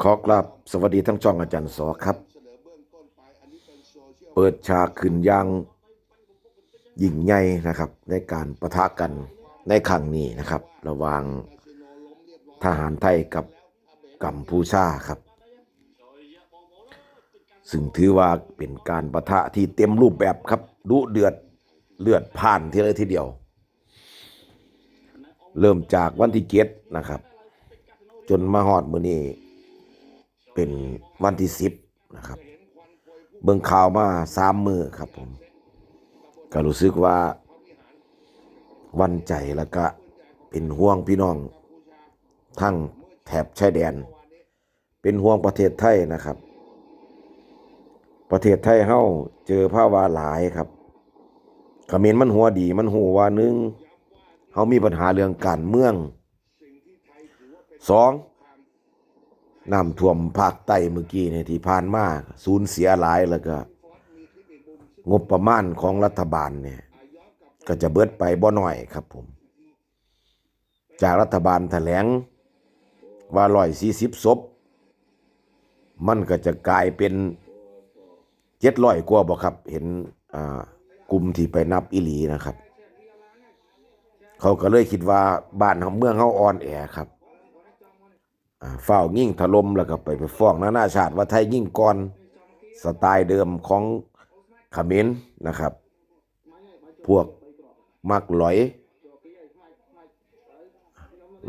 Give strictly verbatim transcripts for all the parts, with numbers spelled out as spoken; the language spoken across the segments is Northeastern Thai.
ขอกราบสวัสดีทั้งช่องอาจารย์สอครับ เปิดฉากขึ้นอย่างยิ่งใหญ่นะครับ ในการปะทะกันในครั้งนี้นะครับ ระหว่างทหารไทยกับกัมพูชาครับ ซึ่งถือว่าเป็นการปะทะที่เต็มรูปแบบครับ ดุเดือดเลือดพล่านทีเลยทีเดียว เริ่มจากวันที่เจ็ดนะครับ จนมาฮอดมื้อนี้เป็นวันที่สิบนะครับ เบิ่งข่าวมาสามมื้อครับผม ก็รู้สึกว่าหวั่นใจแล้วก็เป็นห่วงพี่น้องทั้งแถบชายแดน เป็นห่วงประเทศไทยนะครับ ประเทศไทยเฮาเจอภาวะหลายครับ เขมรมันหัวดี มันฮู้ว่า หนึ่ง เฮามีปัญหาเรื่องการเมือง สอง น้ำท่วมภาคใต้เมื่อกี้เนี่ยที่ผ่านมาสูญเสียหลาย แล้วก็งบประมาณของรัฐบาลเนี่ย ก็จะเบิดไปบ่น้อยครับผม จากรัฐบาลแถลงว่าร้อยสี่สิบศพ มันก็จะกลายเป็นเจ็ดร้อยกว่าบ่ครับ เห็น อ่า กลุ่มที่ไปนับอีหลีนะครับ เขาก็เลยคิดว่าบ้านเฮาเมืองเฮาอ่อนแอครับ อ่า ฟ้าวยิงถล่มแล้วก็ไป ไปฟ้องนานาชาติว่าไทยยิงก่อน สไตล์เดิมของเขมรนะครับ พวกมักหลอย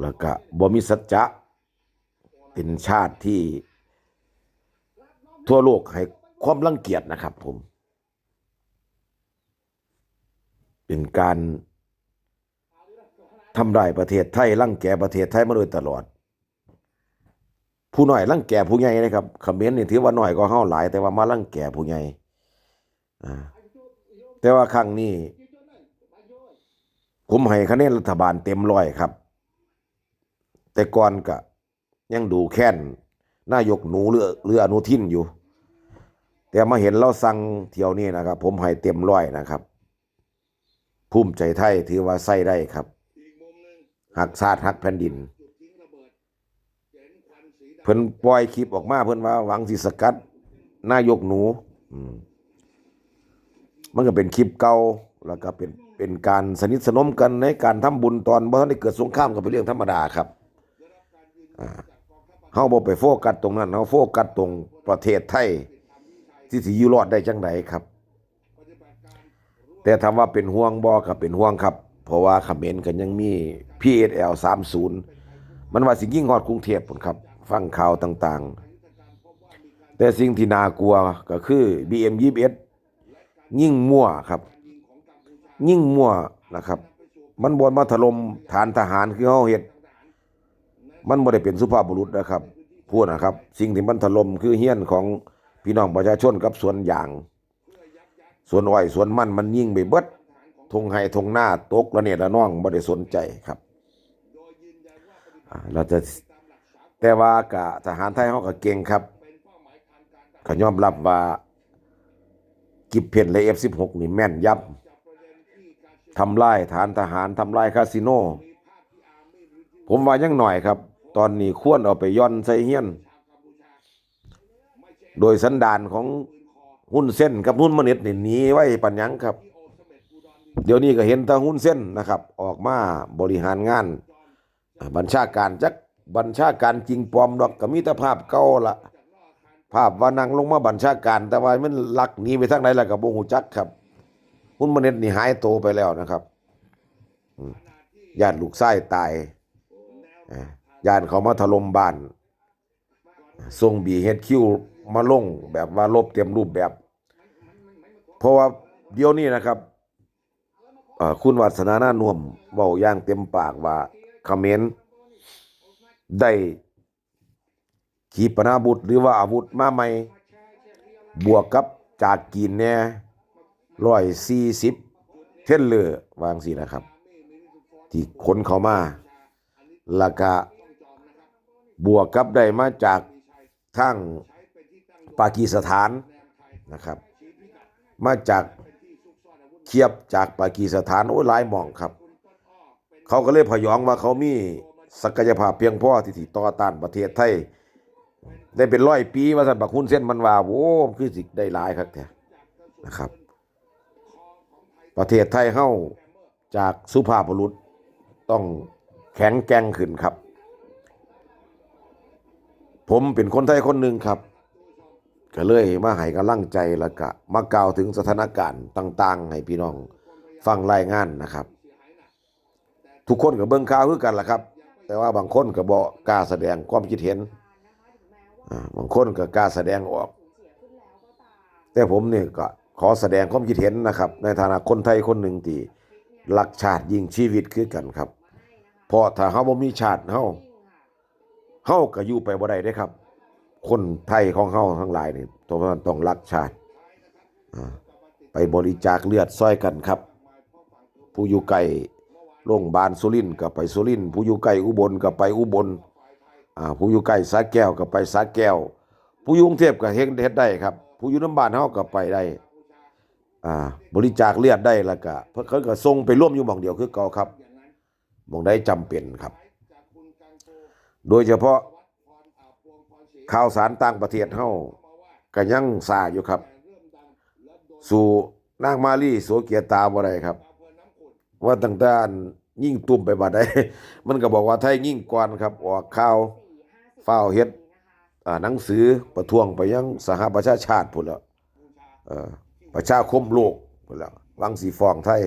แล้วก็บ่มีสัจจะ เป็นชาติที่ทั่วโลกให้ความรังเกียจนะครับผม เป็นการทำร้ายประเทศไทย รังแกประเทศไทยมาโดยตลอด ผู้น้อยรังแกผู้ใหญ่นะครับ เขมรนี่ถือว่าน้อยกว่าเฮาหลาย แต่ว่ามารังแกผู้ใหญ่ อ่า แต่ว่าครั้งนี้ ผมให้คะแนนรัฐบาลเต็มร้อยครับ แต่ก่อนก็ยังดูแค้นนายกหนูหรือ หรืออนุทินอยู่ แต่มาเห็นลาวสั่งเที่ยวนี้นะครับ ผมให้เต็มร้อยนะครับ ภูมิใจไทยถือว่าใช้ได้ครับ ฮักชาติฮักแผ่นดิน เพิ่นปล่อยคลิปออกมา เพิ่นว่าหวังสิสกัดนายกหนู อืม มันก็เป็นคลิปเก่า แล้วก็เป็น เป็นการสนิทสนมกันในการทำบุญตอนบ่ทันได้เกิดสงคราม ก็เป็นเรื่องธรรมดาครับ อ่า เฮาบ่ไปโฟกัสตรงนั้น เฮาโฟกัสตรงประเทศไทย ที่สิอยู่รอดได้จังใดครับ แต่ถามว่าเป็นห่วงบ่ ก็เป็นห่วงครับ เพราะว่าเขมรก็ยังมี พี เอส แอล สามศูนย์ มันว่าสิยิงฮอดกรุงเทพฯพุ้นครับ ฟังข่าวต่างๆ แต่สิ่งที่น่ากลัวก็คือ บี เอ็ม ยี่สิบเอ็ด ยิงมั่วครับ ยิงมั่วนะครับ มันบ่มาถล่มฐานทหารคือเฮาเฮ็ด มันบ่ได้เป็นสุภาพบุรุษนะครับ พูดนะครับ สิ่งที่มันถล่มคือเฮือนของพี่น้องประชาชนกับสวนยาง สวนอ้อยสวนมัน มันยิงไปเบิด ท่งไฮ่ท่งนาตกระเนระนาดบ่ได้สนใจครับ อ่า เราจะ แต่ว่ากะทหารไทยเฮาก็เก่งครับ ก็ยอมรับว่า กิบเพนและ เอฟ สิบหก นี่แม่นยำ ทำลายฐานทหาร ทำลายคาสิโน ผมว่ายังน้อยครับ ตอนนี้ควรเอาไปหย่อนใส่เฮือน โดยสันดานของฮุนเซนกับฮุนมาเนตนี่หนีไว้ปานหยังครับ เดี๋ยวนี้ก็เห็นแต่ฮุนเซนนะครับ ออกมาบริหารงาน อ่า บัญชาการ จักบัญชาการจริงปลอมดอก ก็มีแต่ภาพเก่าละ ภาพว่านั่งลงมาบัญชาการ แต่ว่ามันลักหนีไปทางใดแล้วก็บ่ฮู้จักครับ ฮุนมาเนตนี่หายตัวไปแล้วนะครับ อืม ย้านลูกชายตาย อ่า ย้านเขามาถล่มบ้าน ส่ง บี เอช คิว มาลงแบบว่าลบเต็มรูปแบบ เพราะว่าเดี๋ยวนี้นะครับ เอ่อ คุณวัฒนา นาน่วม เว้าอย่างเต็มปากว่าเขมรได้ขีปนาวุธหรือว่าอาวุธมาใหม่ บวกกับจากจีนแน่ ร้อยสี่สิบ เทรลเลอร์ ว่าจั่งซี้นะครับ ที่ขนเข้ามา แล้วก็บวกกับได้มาจากทางปากีสถานนะครับ มาจากเคียบ จากปากีสถาน โอ้ย หลายหม่องครับ เขาก็เลยผยองว่าเขามีศักยภาพเพียงพอที่สิต่อต้านประเทศไทย ได้เป็นร้อยปีว่าซั่น บักฮุนเซนมันว่า โอ้ คือสิได้หลายคักแท้นะครับ ประเทศไทยเฮาจากสุภาพบุรุษต้องแข็งแกร่งขึ้นครับ ผมเป็นคนไทยคนหนึ่งครับ ก็เลยมาให้กำลังใจ แล้วก็มากล่าวถึงสถานการณ์ต่างๆ ให้พี่น้องฟังรายงานนะครับ ทุกคนก็เบิ่งข่าวคือกันล่ะครับ แต่ว่าบางคนก็บ่กล้าแสดงความคิดเห็น อ่า บางคนก็กล้าแสดงออก แต่ผมนี่ก็ขอแสดงความคิดเห็นนะครับ ในฐานะคนไทยคนหนึ่งที่รักชาติยิ่งชีวิตคือกันครับ เพราะถ้าเฮาบ่มีชาติเฮา เฮาก็อยู่ไปบ่ได้เด้ครับ คนไทยของเฮาทั้งหลายนี่ต้อง ต้องรักชาติ อ่า ไปบริจาคเลือดซอยกันครับ ผู้อยู่ใกล้โรงพยาบาลสุรินทร์ก็ไปสุรินทร์ ผู้อยู่ใกล้อุบลก็ไปอุบล อ่า ผู้อยู่ใกล้สระแก้วก็ไปสระแก้ว ผู้อยู่กรุงเทพก็เฮ็ด เฮ็ดได้ครับ ผู้อยู่นำบ้านเฮาก็ไปได้ อ่า บริจาคเลือดได้ แล้วก็เพิ่นก็ส่งไปรวมอยู่หม่องเดียวคือเก่าครับ หม่องใดจำเป็นครับ โดยเฉพาะข่าวสารต่างประเทศเฮาก็ยังช้าอยู่ครับ สู้นางมาลีโสเกียรตาบ่ได้ครับ ว่าตั้งแต่ยิงตุ้มไปบาดใด มันก็บอกว่าไทยยิงก่อนครับ ออกข่าว ฟ้าวเฮ็ด อ่า หนังสือประท้วงไปยังสหประชาชาติพู้นแหล้ว เอ่อ ประชาคมโลกพู้นแหล้ว หวังสิฟ้องไทย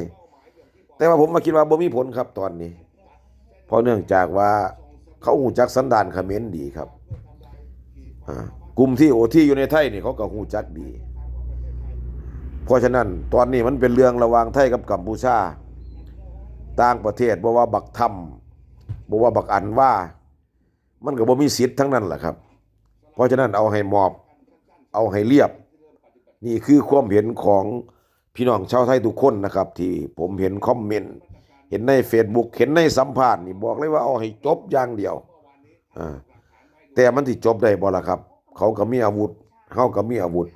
แต่ว่าผมมาคิดว่าบ่มีผลครับตอนนี้ เพราะเนื่องจากว่าเขาฮู้จักสันดานเขมรดีครับ อ่า กลุ่มที่โอทีอยู่ในไทยนี่เขาก็ฮู้จักดี เพราะฉะนั้นตอนนี้มันเป็นเรื่องระหว่างไทยกับกัมพูชา ต่างประเทศ บ่ว่าบักทำ บ่ว่าบักอันว่า มันก็บ่มีสิทธิ์ทั้งนั้นแหละครับ เพราะฉะนั้นเอาให้มอบ เอาให้เรียบ นี่คือความเห็นของพี่น้องชาวไทยทุกคนนะครับ ที่ผมเห็นคอมเมนต์ เห็นใน Facebook เห็นในสัมภาษณ์นี่ บอกเลยว่าเอาให้จบอย่างเดียว อ่า แต่มันสิจบได้บ่ล่ะครับ เขาก็มีอาวุธ เฮาก็มีอาวุธ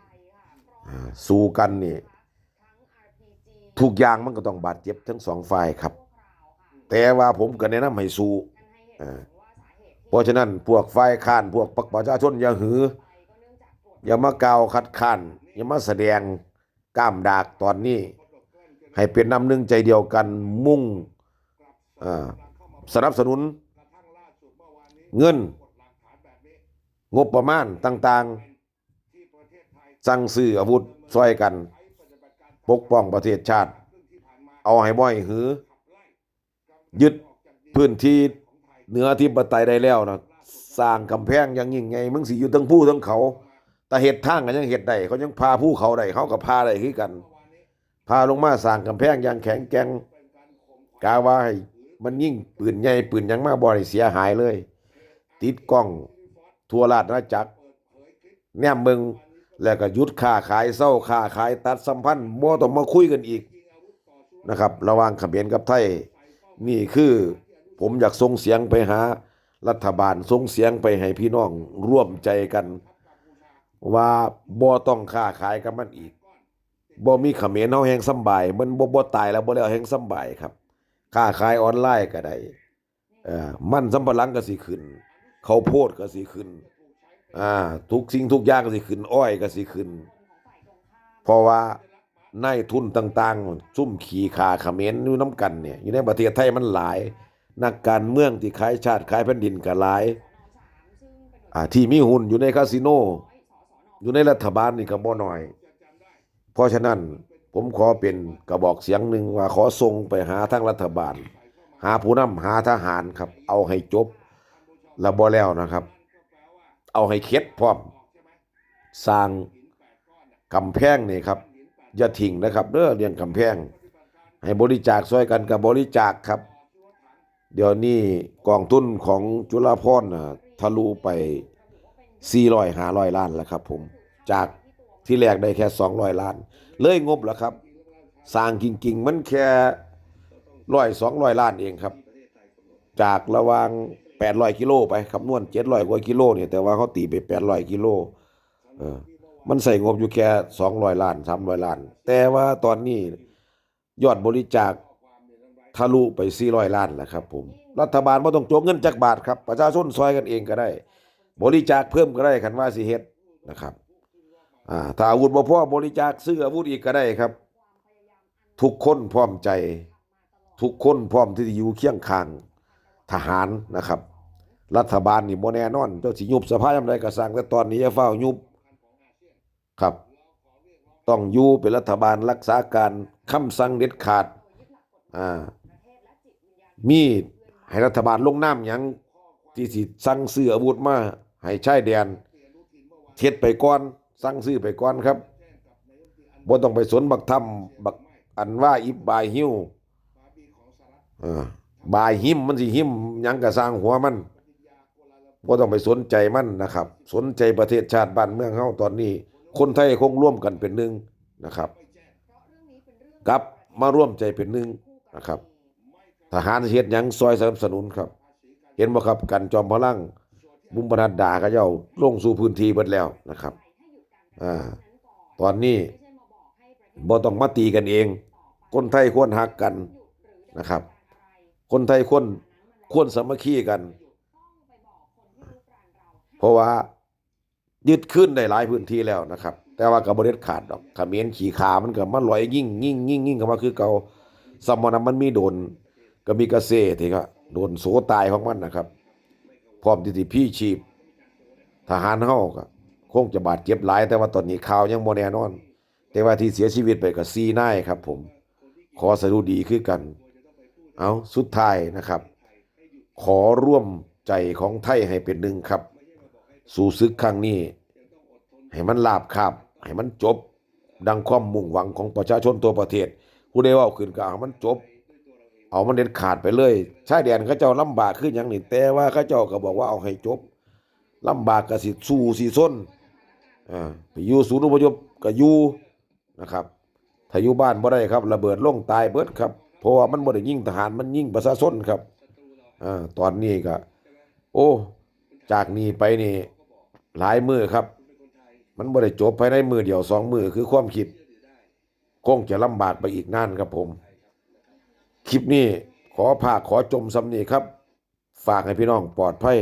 อ่า สู้กันนี่ ทุกอย่างมันก็ต้องบาดเจ็บทั้งสองฝ่ายครับ แต่ว่าผมก็แนะนำให้สู้ อ่า เพราะฉะนั้นพวกฝ่ายค้าน พวกพรรคประชาชน อย่าหือ อย่ามากล่าวคัดค้าน อย่ามาแสดงก้ามดากตอนนี้ ให้เป็นน้ำหนึ่งใจเดียวกัน มุ่ง อ่า สนับสนุน เงิน งบประมาณต่างๆ สั่งซื้ออาวุธซอยกัน ปกป้องประเทศชาติ เอาให้บ่อยหือ ยึดพื้นที่เหนืออธิปไตยได้แล้วนะ สร้างกำแพงอย่างยิ่งใหญ่ มึงสิอยู่เทิงภูเทิงเขา แต่เฮ็ดทางก็ยังเฮ็ดได้ เขายังผ่าภูเขาได้ เขาก็ผ่าได้คือกัน ผ่าลงมาสร้างกำแพงอย่างแข็งแกร่ง กะว่าให้มันยิงปืนใหญ่ปืนหยังมาบ่ให้เสียหายเลย ติดกล้องทั่วราชอาณาจักร แนมเบิ่ง แล้วก็หยุดค้าขาย เซาค้าขาย ตัดสัมพันธ์ บ่ต้องมาคุยกันอีกนะครับ ระหว่างเขมรกับไทย นี่คือผมอยากส่งเสียงไปหารัฐบาล ส่งเสียงไปให้พี่น้องร่วมใจกัน ว่าบ่ต้องค้าขายกับมันอีก บ่มีเขมรเฮาแฮงสำบาย มันบ่ บ่ตายแล้วบ่แล้ว แฮงสำบายครับ ค้าขายออนไลน์ก็ได้ เอ่อ มันสำปะหลังก็สิขึ้น ข้าวโพดก็สิขึ้น อ่า ทุกสิ่งทุกอย่างก็สิขึ้น อ้อยก็สิขึ้น เพราะว่านายทุนต่างๆ ซุมขี้ข้าเขมรอยู่นำกันเนี่ย อยู่ในประเทศไทยมันหลาย นักการเมืองที่ขายชาติขายแผ่นดินก็หลาย อ่า ที่มีหุ้นอยู่ในคาสิโน อยู่ในรัฐบาลนี่ก็บ่น้อย เพราะฉะนั้นผมขอเป็นกระบอกเสียงหนึ่งว่าขอส่งไปหาทางรัฐบาล หาผู้นำ หาทหารครับ เอาให้จบ แล้วบ่แล้วนะครับ เอาให้เข็ดพร้อม สร้างกำแพงนี่ครับ อย่าทิ้งนะครับเด้อ เรื่องกำแพง ให้บริจาคซอยกันก็บริจาคครับ เดี๋ยวนี้กองทุนของจุลภรณ์น่ะ ทะลุไปสี่ร้อย ห้าร้อยล้านแล้วครับผม จากที่แรกได้แค่สองร้อยล้าน เลยงบแล้วครับ สร้างจริงๆมันแค่ร้อย สองร้อยล้านเองครับ จากระหว่างแปดร้อยกิโลไป คำนวณเจ็ดร้อยกว่ากิโลเนี่ย แต่ว่าเขาตีไปแปดร้อยกิโล เออ มันใช้งบอยู่แค่สองร้อยล้าน สามร้อยล้าน แต่ว่าตอนนี้ยอดบริจาคทะลุไปสี่ร้อยล้านแล้วครับผม รัฐบาลบ่ต้องจกเงินจักบาทครับ ประชาชนซอยกันเองก็ได้ บริจาคเพิ่มก็ได้ คันว่าสิเฮ็ดนะครับ อ่า ถ้าอาวุธบ่พอบริจาคซื้ออาวุธอีกก็ได้ครับ ทุกคนพร้อมใจ ทุกคนพร้อมที่จะอยู่เคียงข้างทหารนะครับ รัฐบาลนี่บ่แน่นอน เจ้าสิยุบสภายามใดก็ซ่าง แต่ตอนนี้อย่าฟ้าวยุบครับ ต้องอยู่เป็นรัฐบาลรักษาการ คำสั่งเด็ดขาด อ่า มีให้รัฐบาลลงนามหยังที่สิสั่งซื้ออาวุธมาให้ชายแดน เฮ็ดไปก่อน สั่งซื้อไปก่อนครับ บ่ต้องไปสนบักถ้ำ บักอันว่าอิบบายฮิว เออ บายฮิม มันสิฮิมหยังก็ซ่างหัวมัน บ่ต้องไปสนใจมันนะครับ สนใจประเทศชาติบ้านเมืองเฮาตอนนี้ คนไทยคงร่วมกันเป็นหนึ่งนะครับ กลับมาร่วมใจเป็นหนึ่งนะครับ ทหารสิเฮ็ดหยังซอยสนับสนุนครับ เห็นบ่ครับ กันจอมพลัง บุ้มบรรทัดดาเขาเจ้าลงสู่พื้นที่เบิดแล้วนะครับ อ่า ตอนนี้บ่ต้องมาตีกันเอง คนไทยควรฮักกันนะครับ คนไทยควร ควรสามัคคีกัน เพราะว่ายึดคืนได้หลายพื้นที่แล้วนะครับ แต่ว่าก็บ่เด็ดขาดดอก เขมรขี้ข้ามันก็มาลอยยิง ยิง ยิง ยิงเข้ามาคือเก่า ซ้ำบ่นั้นมันมีโดรน ก็มีกาเซที่ก็โดรนโสตายของมันนะครับ พร้อมที่สิพีชีพ ทหารเฮาก็คงจะบาดเจ็บหลาย แต่ว่าตอนนี้ข่าวยังบ่แน่นอน แต่ว่าที่เสียชีวิตไปก็สี่นายครับผม ขอสะดุดีคือกัน เอา สุดท้ายนะครับ ขอร่วมใจของไทยให้เป็นหนึ่งครับ สู้ศึกครั้งนี้ ให้มันราบคาบ ให้มันจบ ดังความมุ่งหวังของประชาชนทั่วประเทศ ผู้ใดเว้าขึ้นก็เอามันจบ เอามันเด็ดขาดไปเลย ชายแดนเขาเจ้าลำบากคือหยังนี่ แต่ว่าเขาเจ้าก็บอกว่าเอาให้จบ ลำบากก็สิสู้สิซน อ่า ไปอยู่ศูนย์อพยพก็อยู่นะครับ ถ้าอยู่บ้านบ่ได้ครับ ระเบิดลงตายเบิดครับ เพราะว่ามันบ่ได้ยิงทหาร มันยิงประชาชนครับ อ่า ตอนนี้ก็ โอ้ จากนี้ไปนี่หลายมื้อครับ มันบ่ได้จบภายในมื้อเดียวสองมื้อ คือความคิด คงจะลำบากไปอีกนานครับผม คลิปนี้ขอพากขอจมส่ำนี้ครับ ฝากให้พี่น้องปลอดภัย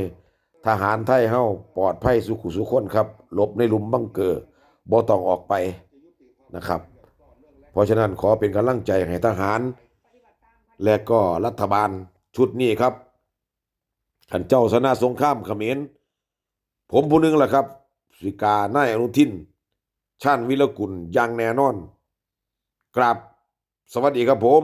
ทหารไทยเฮาปลอดภัยสู่ผู้สู่คนครับ หลบในหลุมบังเกอร์ บ่ต้องออกไปนะครับ เพราะฉะนั้นขอเป็นกำลังใจให้ทหาร และก็รัฐบาลชุดนี้ครับ คันเจ้าชนะสงครามเขมร ผมผู้หนึ่งแหละครับ สิกล้านายอนุทิน ชาญวีรกูล อย่างแน่นอน กราบสวัสดีครับผม